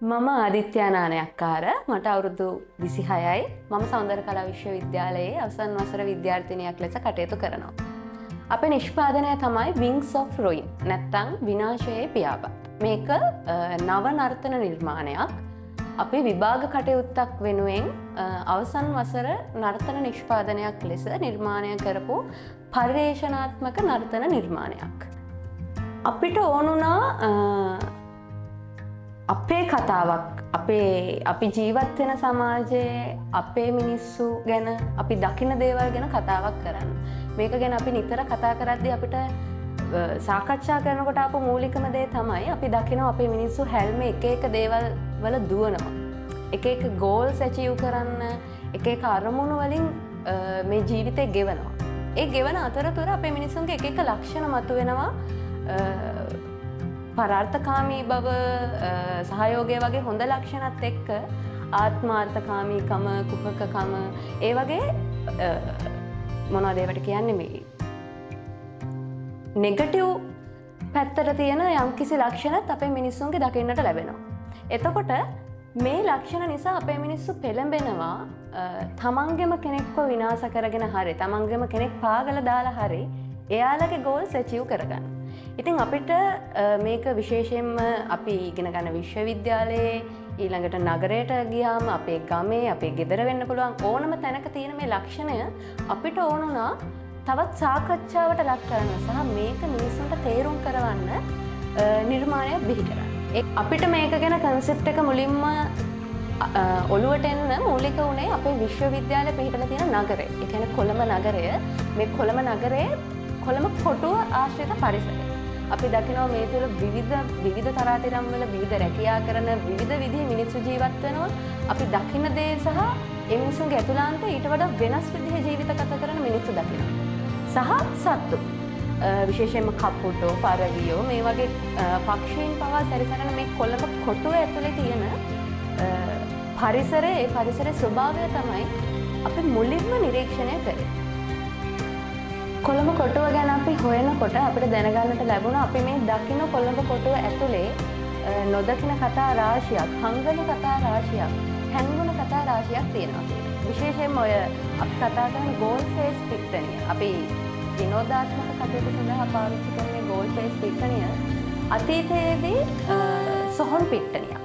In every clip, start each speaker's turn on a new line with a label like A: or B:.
A: මම ආදිත්‍යා නානයක්කාර. මට අවුරුදු 26යි. මම සෞන්දර්ය කලා විශ්වවිද්‍යාලයේ අවසන් වසර විද්‍යාර්ථිනියක් ලෙස කටයුතු කරනවා. අපේ නිෂ්පාදනය තමයි Wings of Ruin නැත්තම් විනාශයේ පියාපත්. මේක නව නර්තන නිර්මාණයක්. අපි විභාග කටයුත්තක් වෙනුවෙන් අවසන් වසර නර්තන නිෂ්පාදනයක් ලෙස නිර්මාණය කරපු පර්යේෂණාත්මක නර්තන නිර්මාණයක්. අපිට ඕනුණා අපේ කතාවක්, අපි ජීවත් වෙන සමාජයේ අපේ මිනිස්සු ගැන, අපි දකින දේවල් ගැන කතාවක් කරන්න. මේක ගැන අපි නිතර කතා කරද්දී අපිට සාකච්ඡා කරනකොට ආපු මූලිකම දේ තමයි අපි දකිනවා අපේ මිනිස්සු හැල්මේ එක එක දේවල් වල දුවනවා. එක එක ගෝල්ස් ඇචීව් කරන්න, එක එක අරමුණු වලින් මේ ජීවිතේ ගෙවනවා. ඒ ගෙවන අතරතුර අපේ මිනිස්සුන්ගේ එක එක ලක්ෂණ මතුවෙනවා. පරාර්ථකාමී බව, සහයෝගය වගේ හොඳ ලක්ෂණත් එක්ක ආත්මාර්ථකාමීකම, කුහකකම, ඒ වගේ මොනවද ඒවට කියන්නේ මේ නෙගටිව් පැත්තට තියෙන යම්කිසි ලක්ෂණත් අපේ මිනිස්සුන්ගේ දකින්නට ලැබෙනවා. එතකොට මේ ලක්ෂණ නිසා අපේ මිනිස්සු පෙළඹෙනවා තමන්ගෙම කෙනෙක්ව විනාශ කරගෙන හරි, තමන්ගෙම කෙනෙක් පාගල දාලා හරි එයාලගේ ගෝල්ස් ඇචීව් කරගන්න. ඉතින් අපිට මේක විශේෂයෙන්ම අපි ඉගෙන ගන්න විශ්වවිද්‍යාලයේ, ඊළඟට නගරයට ගියාම අපේ ගමේ, අපේ ගෙදර වෙන්න පුළුවන් ඕනම තැනක තියෙන මේ ලක්ෂණය අපිට ඕන වුණා තවත් සාකච්ඡාවට ලක් කරන්න සහ මේක මිනිස්සුන්ට තේරුම් කරවන්න නිර්මාණයක් බිහි කරන්න. අපිට මේක ගැන කන්සෙප්ට් එක මුලින්ම ඔළුවට එන්න මූලික වුණේ අපේ විශ්වවිද්‍යාලය පිහිටලා තියෙන නගරය. ඒ කියන්නේ කොළඹ නගරය. මේ කොළඹ නගරයේ කොළඹ කොටුව ආශ්‍රිත පරිසරය. අපි දකිනවා මේ තුළ විවිධ තරාතිරම් වල විවිධ රැකියා කරන විවිධ විදිහේ මිනිස්සු ජීවත් වෙනවා. අපි දකින දේ සහ ඒ මිනිස්සුන්ගේ ඇතුළාන්තය ඊට වඩා වෙනස් විදිහේ ජීවිත ගත කරන මිනිස්සු දකිනවා. සහ සත්තු. විශේෂයෙන්ම කපුටෝ, පරවියෝ මේ වගේ පක්ෂීන් පවා සැරිසරන මේ කොළඹ කොටුව ඇතුලේ තියෙන පරිසරය, ඒ පරිසරයේ ස්වභාවය තමයි අපි මුලින්ම නිරීක්ෂණය කරේ. කොළඹ කොටුව ගැන අපි හොයනකොට අපිට දැනගන්නට ලැබුණා අපි මේ දකින කොළඹ කොටුව ඇතුලේ නොදකින කතා රාශියක්, හංගන කතා රාශියක්, හැංගුණ කතා රාශියක් තියෙනවා කියලා. විශේෂයෙන්ම ඔය අපි කතා කරන ගෝල් ෆේස් පිට්ටනිය, අපි විනෝදාත්මක කටයුතු සඳහා පාවිච්චි කරන මේ ගෝල් ෆේස් පිට්ටනිය අතීතයේදී සොහොන් පිට්ටනියක්.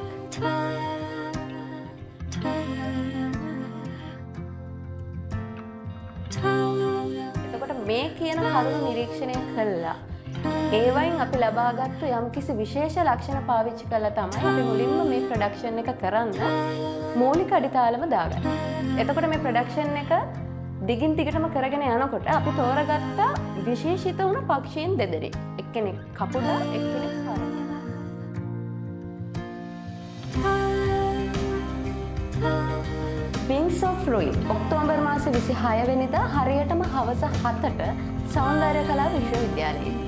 A: එතකොට මේ කියන කරුණු නිරීක්ෂණය කළා. ඒවයින් අපි ලබාගත්තු යම්කිසි විශේෂ ලක්ෂණ පාවිච්චි කළා තමයි අපි මුලින්ම මේ ප්‍රොඩක්ෂන් එක කරන්න මූලික අඩිතාලම දාගන්නේ. එතකොට මේ ප්‍රොඩක්ෂන් එක දිගින් දිගටම කරගෙන යනකොට අපි තෝරගත්ත විශේෂිත වුණ පක්ෂීන් දෙදෙනෙක්. එක්කෙනෙක් කපුටා, එක්කෙනෙක් පරවියා. Wings of Ruin October මාස 26 වෙනිදා හරියටම හවස 7ට සෞන්දර්ය කලා විශ්වවිද්‍යාලයේදී.